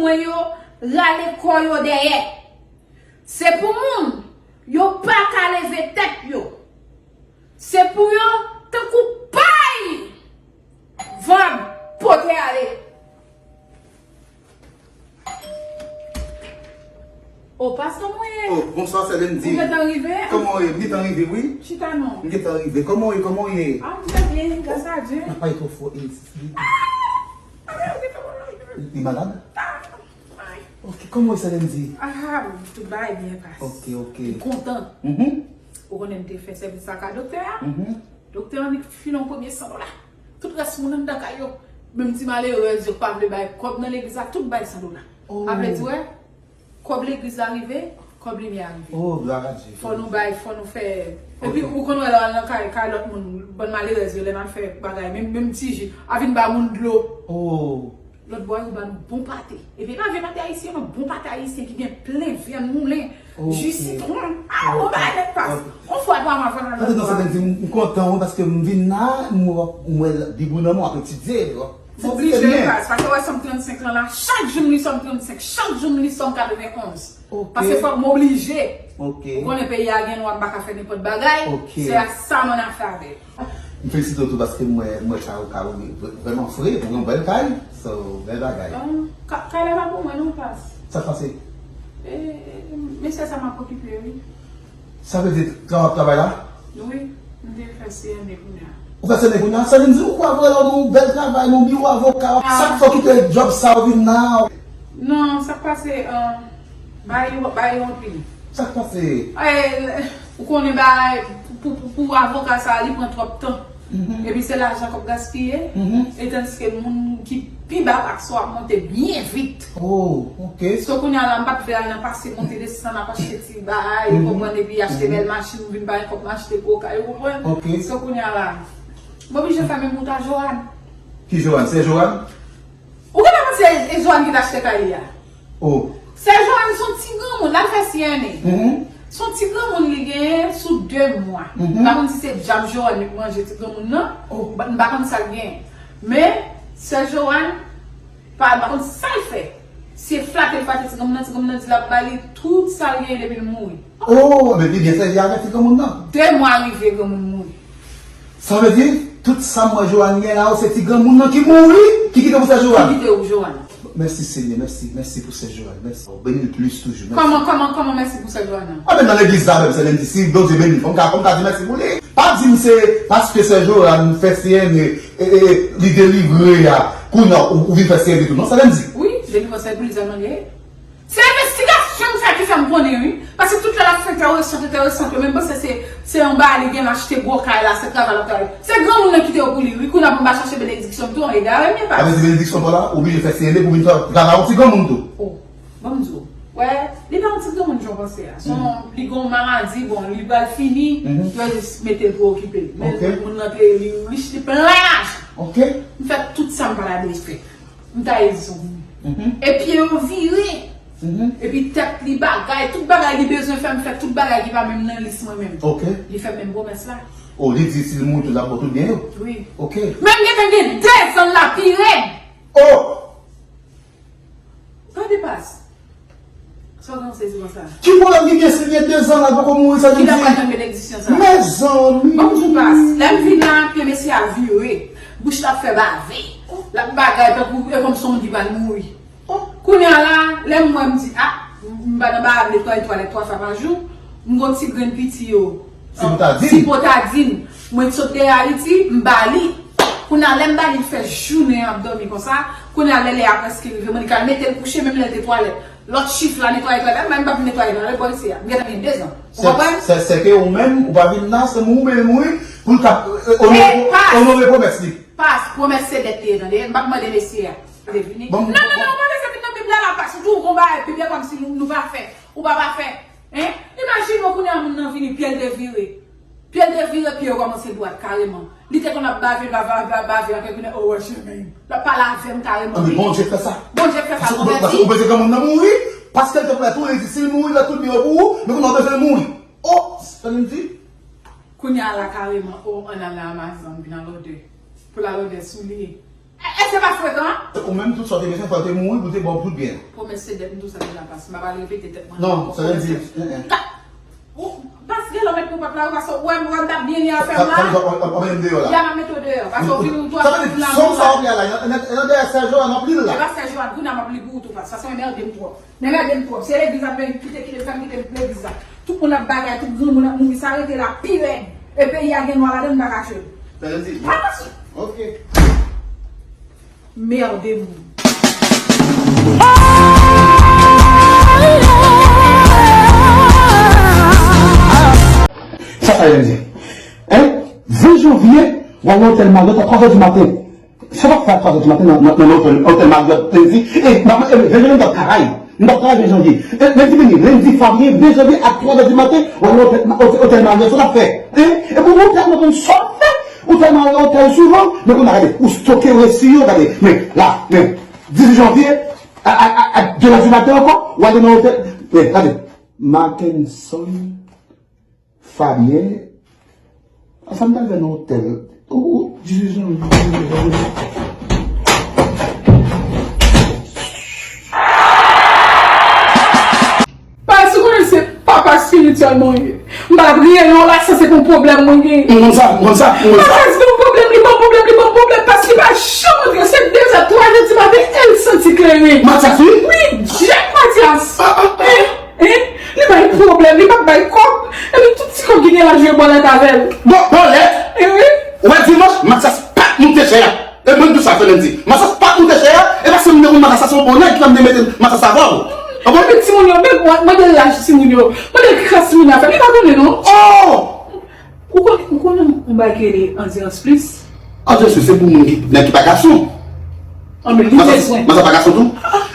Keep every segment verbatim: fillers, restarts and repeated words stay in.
Mwen yo rale kò yo dèyè. Se pou moun yo pa ka leve tèt yo. Se pou yo tankou pay van ap pote ale. O, pastè mwen ye. Oh, bonswa, sè Lendy. Ou gentan rive? Kòman w ye? M gentan rive, wi. Chita non. M gentan rive. Kòman w ye? Kòman w ye? Ah, m trè byen, gras a Dye. N ap pale twò fò, e, li, li malad? Ok, kòman w ye, sè Lendy? Ah, tout bagay byen pase. Ok, ok. M kontan. Mhm. Ou konnen m te fè sèvis sa ak doktè a? Mhm. Doktè an li file yon premye san dola. Tout rès moun anndan kay yo, menm ti malerèz yo k pa vle bay kòb nan legliz la, tout bay san dola. Oh. Sa vle di, wè, kòb legliz la rive, kòb limyè a rive. Oh, glwa a Dye. Fò nou bay, fò nou fè. Epi, ok, ou konn wè lè w al nan kay, kay lòt moun, bann malerèz yo, lè n al fè bagay, menm, menm ti ji, a vin ba moun dlo. Oh. Lòt bò yo ban nou bon pate. Epi pa vye pate ayisyen non, bon pate ayisyen ki gen plen vyann moulen, ji sitwon. Ah, bon bagay nèt pas. Ok. On fwa twa mwa fwa nan lòt bò. Tande non, sè Lendy, m kontan wi, paske m vin la, m wè, m wè bib ou nan men w ap etidye, m oblije byen. Pas, paske wè Sòm trannsenk lan la, chak jou m li Sòm trannsenk, chak jou m li Sòm katrevenonz. Ok. Paske fòk m oblije. Ok. Ou konnen peyi a gen lwa, m pa ka fè nenpòt bagay. Ok. Se ak sa m annafè avè l. M felisite w tou paske m wè, m wè kay ou, kay ou vrè-, vrèman fre, ou gen yon bèl kay. So, bèl bagay. Ah, ka-, kay la pa pou mwen non, pas. Sa k pase? E, mesye sa m ap okipe, wi. Sa vle di, w ap travay la? Wi, m te fè C M E kounye a. Ou fè C M E kounye a? Sa vle di, ou kwè vrèman yon bèl travay nan biwo avoka? Ah. Sa k fè w kite djòb sa w vin la? Non, sa k pase, ah, bagay yo, bagay yo anpil. Sa k pase? Eh, ou konnen bagay, pou, pou, pou avoka sa, li pran twòp tan. Mhm. Epi se lajan k ap gaspiye. Mhm. E tandiske moun ki pi ba pak sa w ap monte byen vit. Oh, ok. So kounye a la, m pa t vle al nan pase, monte desann, ap achte ti bagay, ou konprann, epi achte bèl machin, m vin pa gen kòb m achte gwo kay, ou konprann? Ok. So kounye a la, m oblije fèmen wout a Joanne. Ki Joanne? Se Joanne? Ou genlè panse e Joanne ki t achte kay li a? Oh. Sè Joanne se yon ti granmoun, l al fè C N A. Mhm. Se yon ti granmoun li genyen sou de mwa. Mhm. M pa konn si se djab Joanne li manje ti granmoun nan. Oh. M pa konn sa l genyen. Men, sè Joanne, pa, m pa konn sa l fè. Se flate l flate ti granmoun nan, ti granmoun nan di l ap ba li tout sa l genyen depi l mouri. Oh, men li byen sèvi avèk ti granmoun nan. De mwa rive, granmoun mouri. Sa vle di, tout sa m wè Joanne gen la, se ti granmoun nan ki mouri, ki kite pou sè Joanne. Ki kite pou Joanne. Mèsi Senyè, mèsi, mèsi pou sè Joanne, mèsi. Beni l plis toujou, mèsi. Kòman, kòman, kòman mèsi pou sè Joanne nan? A, menm nan legliz la menm, sè Lendy, si Bondye beni l, fò m ka, fò m ka di mèsi pou li. Pa di m se paske sè Joanne fè C N A, e, e, e, li delivre a, kounye a, ou, ou vin fè C N A tou, non, sè Lendy? Wi, delivrans se pou li sèlman li ye. Se envestigasyon m fè ki fè m konnen, wi. Paske tout lè l ap fè entèresan, entèresan, yo menm panse se, se yon bagay li gen, l achte gwo kay la, se travay l ap travay. Se granmoun nan kite yo pou li, wi. Kounye a pou m pa chache benediksyon m tou, egare m ye pa. Sa vle di benediksyon pa w la, ou oblije fè C N A pou vin fè travay yon ti granmoun tou. Oh, ban m di w. Wè, li pa yon ti granmoun jan w panse a. Se yon, li gen yon maladi, bon, li pral fini, yo jis mete l pou okipe l. Men moun nan te, li rich, li plen lajan. Ok. M fè tout sa m pa ta dwe fè. M taye zong. Mhm. E pye yo vire. Mhm. Epi tèt li bagay, tout bagay li bezwen fè, m fè tout bagay ki pa menm nan lis mwen menm. Ok. Li fè menm pwomès la. Oh, li di si l mouri tou, l ap ba w tout byen yo? Wi. Ok. Men m gentan gen de zan la pi rèd. Oh! Tande pas. Sa w gen sezi konsa? Ki pwoblèm ki gen si l gen de zan la, l poko mouri, sa vle di? Ki l ap pral jwenn benediksyon sa? Mezanmi! Ban m di w pas. Lè m vin la, pye mesye a vire. Bouch l ap fè bave. L ap bagay tankou e kòm se yon moun ki pral mouri. Kounye a la, lè m wè m di, a, m pa nan ba netwaye twalèt twa fwa pa jou, m gon ti grenn piti yo. Ti potadin. Ti potadin. Mwen sot de Ayiti, m ba li. Kounye a lè m ba li, l fè jounen ap dòmi konsa. Kounye a lè lè a prèske rive, mwen di k al mete l kouche, menm lè l te twalèt. Lòt chif la, netwaye twalèt, mwen m p ap netwaye twalèt bò isi a. M gentan gen de zan. Ou konprann? Se, se ke ou menm, ou pa vin la, se mouri ou vle mouri, pou l ka, e, onore, onore pwomès li. Pas, pwomès se dèt li ye, tande. M p ap mande mesye a. Li vini. Non, non, non, ou pa bezwen vin nan Bib la, la, pas. Ou di w gon bagay Bib la kòmsi nou, nou pa fè. Ou pa pa fè. Hein? Imajine w kounye a moun nan vini, pye l devire. Pye l devire, pye yo kòmanse dwat kareman. Li te konn ap bave, bave, bave, bave, apre kounye a, oh, wè chemen. L ap pale avè m kareman. Anben, Bondye fè sa. Bondye fè sa, paske ou, paske ou bezwen granmoun nan mouri, paske l te promèt ou, li di si l mouri, l ap tout byen yo pou ou, men kounye a ou bezwen l mouri. Oh, sa vin di? Kounye a la kareman, oh, ann al nan Amazon, vin al òdè. Pou l al òdè soulye. E, e se pa frekan? Ou menm, tout sa w te bezwen fè, w te mouri pou te ba w tout byen. Pwomès se dèt, m di w sa deja, Pas. M pa pral repete tèt mwen. Non, sa vle di, eh, eh. Ou, Pas, gen lè w met pou pèp la, ou pase, ou wè m, wè m t ap byen li afè m la. Sa vle di, w ap mete m deyò la. Ya, m ap mete w deyò. Paske w vin ou tou ap vin la. Sa vle di, sòm sa w ap li a la, nan, nan, nan dèyè Sèjò a, m ap li l la. E pa Sèjò a, kounye a m ap li pou ou tou, Pas. Sa se yon mède m twòp. Nan mède m twòp. Se legliz la m kite, kite, fè m kite legliz la. Tout moun ap bagay, tout granmoun ap mouri, sa rete la pi rèd. E peyi a gen nwa ladan, m pa kache l. Sa vle di, pa kache. Ok. Merde moun. Sa, sa vle di. Hein? Ven janvye, w al nan otèl Marriott a twa zè di maten. Sa w ap fè a twa zè di maten nan, nan, nan otèl, otèl Marriott, Lendi? E, nan, e, ven janvye m t ap travay. M t ap travay ven janvye. E, Lendi vini, Lendi, Fabyen, ven janvye a twa zè di maten, w al nan otèl, otèl, otèl Marriott, sa w t ap fè? Hein? E pou otèl, mwen konn sa w ap fè. Otèl Marriott, otèl souvan, men kounye a gade, ou stoke resi yo, gade. Men, la, men, dizuit janvye, a, a, a, a de zè di maten ankò, w al nan otèl, men, gade. Markenson, Fabyen, sa m t al fè nan otèl. Ou, ou, dizuit janvye. Pas, ou konnen se papa espirityèl mwen ye. M pa priye non la, sa se pou pwoblèm mwen genyen. M konn sa, m konn sa, m konn sa. Pas, gen yon pwoblèm, li ban pwoblèm, li ban pwoblèm, Pas, li pa janm antre, se de zè, twa zè di maten, el santi kleren. Matyas, wi? Wi, Djèk Matyas. Ah, ah, ah. Hein? Hein? Li bay pwoblèm, li p ap bay kòb. Epi tout ti kòb ki gen la jwe bòlèt avè l. Bon, bòlèt? Eh wi. Ou wè dimanch, Matyas pa t moute chè a. E mwen tou sa fè Lendi. Matyas pa t moute chè a, e paske m te konn Matyas se yon bon nèg ki fè m te mete Matyas avè w. Konprann? Epi timoun yo, menm mwen, mande l laj timoun yo. Mande l ki klas timoun yo ap fè. Li pa konnen non. Oh! Ou konnen, ou konnen yon bagay ki rele andirans plis? Andirans plis se pou moun ki, nèg ki pa gason. An, men li bezwen. Matyas pa gason tou?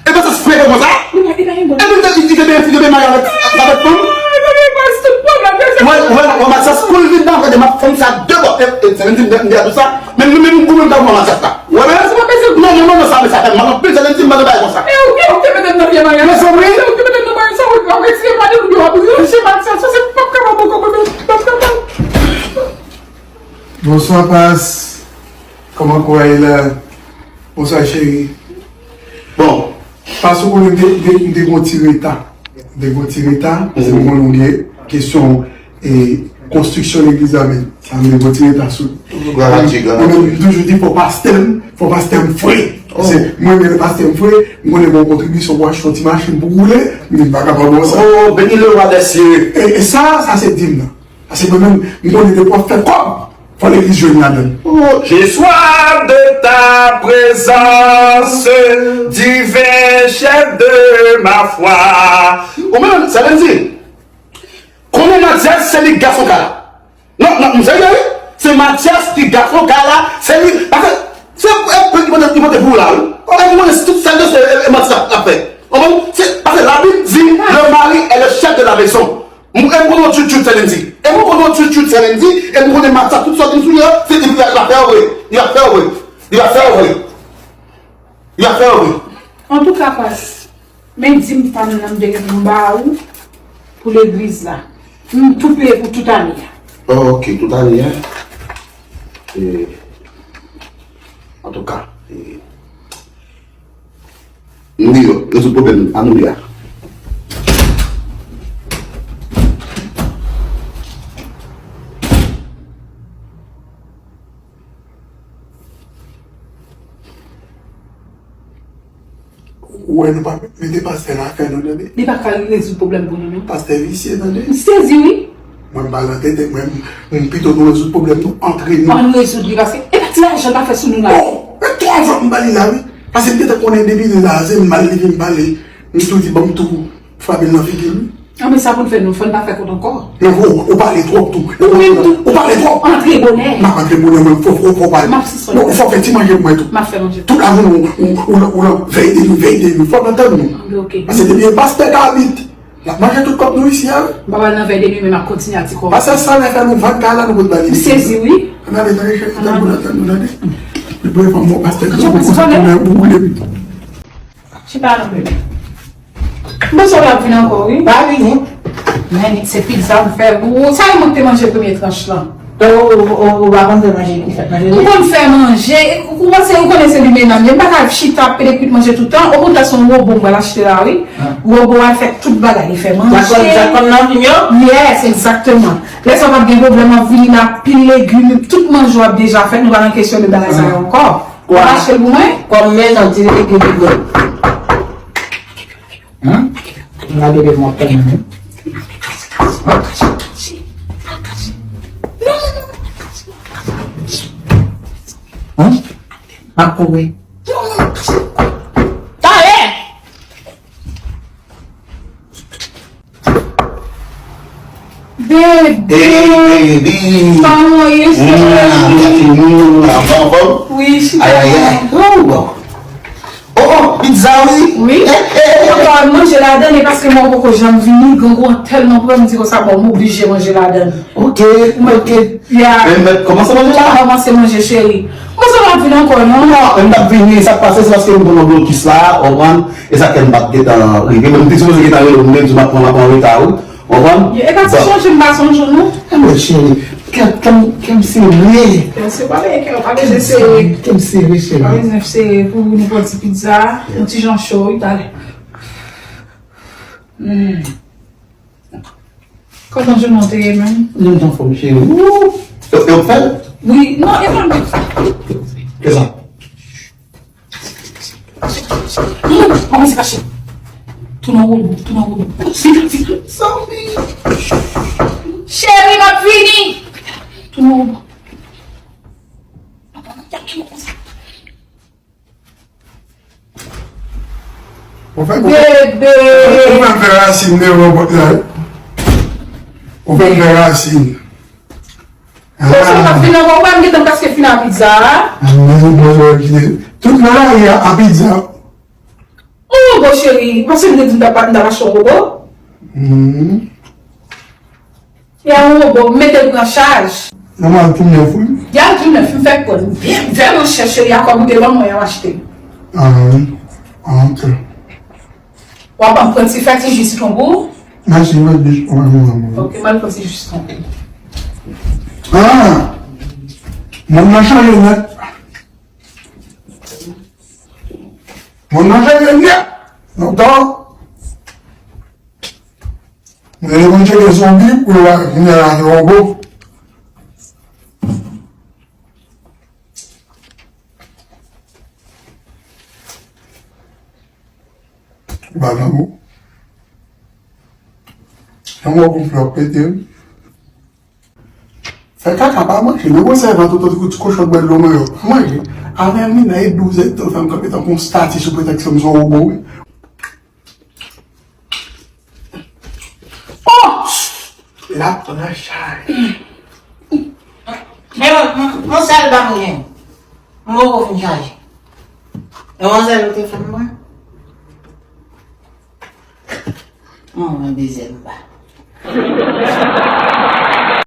E Matyas frekan konsa? Li pa, li pa gen bon. Epi li te, li te byen, li te byen marye avèk, avèk fanm? Ah, li pa gen bon, se tout pwoblèm, se... Wè, wè, wè, Matyas, pou l vin nan, gade, m ap fè m sa de bò. E, e, se menm di m, m di a tou sa. Men, men, men, goumen m ta pran Matyas la. Wè, men, se pa bezwen. Non, non, non, non, sa, men sa fè mal anpil, se Lendi m mande bagay konsa. E ou, e ou te mete m nan pye marye. Mezanmi. E ou te mete m nan marye, sa, ou, ou retire m la de ou, w ap ranse Matyas, sa, se p ap kapab ankò, mwen menm, p ap kapab. Bonswa, Pas. Kòman kouray la? Bonswa, cheri. Bon. Pas, ou konnen m te, m te, m te gon ti reta. M te gon ti reta, se m konnen w gen kesyon, e, konstriksyon legliz la, men sa m te gon ti reta sou. Toujou gravati, gravati. Mwen menm, m toujou di, fò pastè m, fò pastè m fre. Oh. Se, mwen, men pastè m fre, m konnen gon kontribisyon pou achte yon ti machin pou woule, m di m pa ka pa ba w sa. Oh, béni le roi des cieux. E, e sa, sa se di m nan. Paske mwen menm, m konnen depi w ap fè kòb, fò legliz jwenn ladan l. Oh, j'ai soif de ta présence, divin chef de ma foi. Ou menm, sa vle di, konnen Matyas se li gason kala. Non, non, m serye, wi. Se Matyas ki gason kala, se li. Paske, se, e, ki pote, ki pote pou ou la, wi. Ou menm, ou konnen si tout sa l se, e, e, Matyas ap fè. Ou konprann? Se, paske Labib di, le mari est le chef de la maison. M, e m konnen w tchoutchout, Sè Lendi. E m konnen w tchoutchout, Sè Lendi. E m konnen Matyas, tout sa w di m sou li yo, se li, li va fè w vre. Li va fè w vre. Li va fè w vre. Li va fè w vre. Antouka, Pas, men di m fanm nan m te gen pou m ba ou pou legliz la. M tou peye pou tout ane a. Oh, ok, tout ane a. E, antouka, e, M di yo, rezoud pwoblèm nou, ann nou ye a. Ou wè nou pa mete pastè nan afè nou, tande? Li pa ka rezoud pwoblèm pou nou, non. Pastè visye, tande? M sezi, wi. Mwen, m pa nan tete, mwen, m, m pito nou rezoud pwoblèm nou antre nou. Ann rezoud li, paske e pa ti lajan l pa fè sou nou la. Oh, e twa fwa m ba li la, wi. Paske m gentan konnen depi li la, se mal li vin pale. M tou di, ban m tou frape l nan figi l, wi. Anben, sa pou n fè, nou, fò n pa fè kont ankò. Non, ou, ou pale twòp tou. Ou menm tou. Ou pale twòp. Antre bonè. M ap antre bonè, mwen, fò, fò, fò pale. M ap sispann. Non, fò fè ti manje pou mwen tou. M ap fè manje. Tout lajoune, ou, ou, ou, ou, ou vèy de nou, vèy de nou. Fò n antann nou. Anben, ok. Paske depi e pastè David, N ap manje tout kòb nou isi a, wi. M pa pral nan vèy de nwi, men m ap kontinye ak ti kòb. Pastè Salè fè nou vag kay la, nou pot ba li. M sezi, wi. Ann ale, tande, cheri, tande, tande, tande. Li pran fanm mwen, pastè, nou pot kote konnen ou boule m. Chita non, bebe. Bonswa, w ap vin ankò, wi. Pa vini. Men, se pizza m fè pou ou. Sa e mwen ki te manje premye tranch lan. Donk, ou, ou, ou pa konn fè manje, ou fè manje? M konn fè manje. Ou panse, ou konnen se li menaj m ye. M pa ka chita ap pede kwit manje tout tan. Okontrè, se yon wobo m pral achte la, wi. Wobo a fè tout bagay. Li fè manje. Sa konn, sa konn nan vin yo? Yes, egzakteman. Lè sa w p ap gen pwoblèm, w ap vini la, pil legim, tout manje w ap deja fèt, nou pa nan kesyon de bagay sa yo ankò. W ap achte l pou mwen? Kòm menaj, ti legim li bon. Hein? Gade de mwen fè menm. Hein? Ma kouri. Talè! Bebe! Hey, baby! Kòman w ye, cheri? Wi, chita. Ay, ay, ay. Oh, bon. Oh, oh, pizza, wi. Wi. Hey, hey. Mwen pa manje ladan, e paske mwen poko janm vini, grangou an tèlman pran, m di konsa, bon, m oblije manje ladan. Ok, ok. Ya. Men, men, kòmanse manje la? Kòmanse manje, cheri. Mwen sa pa vin ankò, non. Non, men m t ap vini, sa k pase, se paske m pran yon blokis la, w konprann? E sa k fè m pa t gentan rive. Men m te sipoze gentan rele w, m te di w m ap pran, m ap an reta, wi. W konprann? E pa ti chonje m pa sonje w, non. Anmwey, cheri, kè, kè m, kè m sere. Kè m sere, pa bezwen, kè w pa bezwen sere. Kè m sere, cheri. Pa bezwen sere pou nou pran ti pizza, yon ti jan cho, wi, talè. Hmm. Kòman jounen w te ye menm? Jounen m t anfòm, cheri. Wouuu! Yo, yo fè l? Wi, non, e pa mwen. Kisa? Hum, kòmanse kache. Tounen wobo, tounen wobo. Vit, vit, vit. Cheri, m ap vini. Tounen wobo. Ou fè, ou fè, bebe! Ou fè m fè rasin devan pòt la, wi. Ou fè m fè rasin. Konsa, m ap fin ankò, ou wè m gentan prèske fin a pizza a. Ah, men, men, men, men, tout nan lari a, a pizza. Oh, bon, cheri, ou panse m te di m t ap, m t ap achte yon wobo? Mhm. Y a yon wobo, m mete l pran chaj. Nan m al tounen fou. Y al tounen fou, m fèk pran. Byen, byen, monchè, cheri, a kòb ou te ban mwen, y ap achte. Ah, wi. Ah, ok. W ap ban m pran ti fè ti ji sitwon pou ou? Mèsi, mwen jis pran yon moun. Ok, m al pran ti ji sitwon pou ou. Ah! Moun nan chanje nèt. Moun nan chanje nèt. Lontan. Mwen te konn tcheke zonbi pou yo pa vin nan yon gwo. Ba nan gwo. Yon gwo konflè pete, wi. Fè kaka pa manje, men bon sèvant ou tankou ti kochon bwè dlo mwen yo. Pa manje. Avè m, li nan e douz èdtan fè m kanpe tankou yon stati sou pretèks ke m se yon wobo, wi. Oh! L ap pran chay. Men, m, m, yon sèl bak mwen. M poko fin chaje. E yon sèl ou te fè m mwen. Mwen bezwen m ba.